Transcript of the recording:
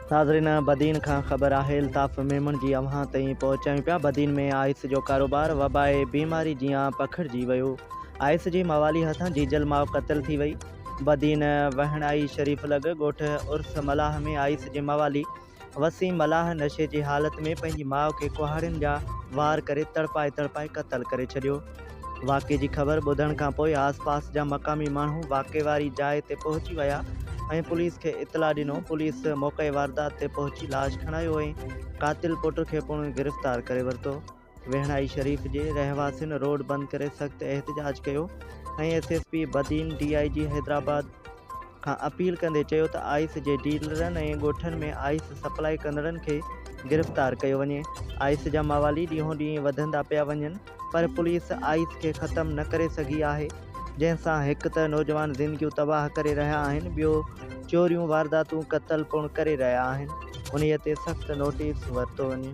ناظرين بدين کان خبر آهي الطاف ميمڻ جي اوهان تائين پهچايون پيا بدين ۾ آئس جو ڪاروبار وبائي بيماري جيان پکڙجي ويو آئس جي موالي هٿان جيجل ماء قتل ٿي وئي بدين وهڻائي شريف لڳ ڳوٺ عرس ملاح ۾ آئس جي موالي وسيم ملاح نشي جي حالت ۾ پنهنجي ماء کي ڪهاڙين جا وار ڪري تڙپائي تڙپائي قتل ڪري ڇڏيو. واقعي جي خبر ٻڌڻ کانپوء آس پاس جا مقامي ماڻهو واقعي واري جاء تي پهچي ويا ۽ پوليس کي اطلاع ڏنو، پوليس موقعي واردات تي پهچي لاش کڻايو ۽ قاتل پٽ کي پڻ گرفتار ڪري ورتو. ويهڻائي شريف جي رهواسين روڊ بند ڪري سخت احتجاج ڪيو ۽ S S P Badin, D I G Hyderabad کان اپيل ڪندي چيو ته آئس جي ڊيلرن ۽ ڳوٺن ۾ آئس سپلائي ڪندڙن کي گرفتار ڪيو وڃي، آئس جا موالي ڏينهون ڏينهن وڌندا پيا وڃن پر پوليس آئس کي ختم نه ڪري سگهي آهي جنهن سان هڪ ته نوجوان زندگيون تباهه ڪري رهيا آهن ٻيو چوريون وارداتون قتل پڻ ڪري رهيا آهن انهي تي سخت نوٽيس ورتو وڃي.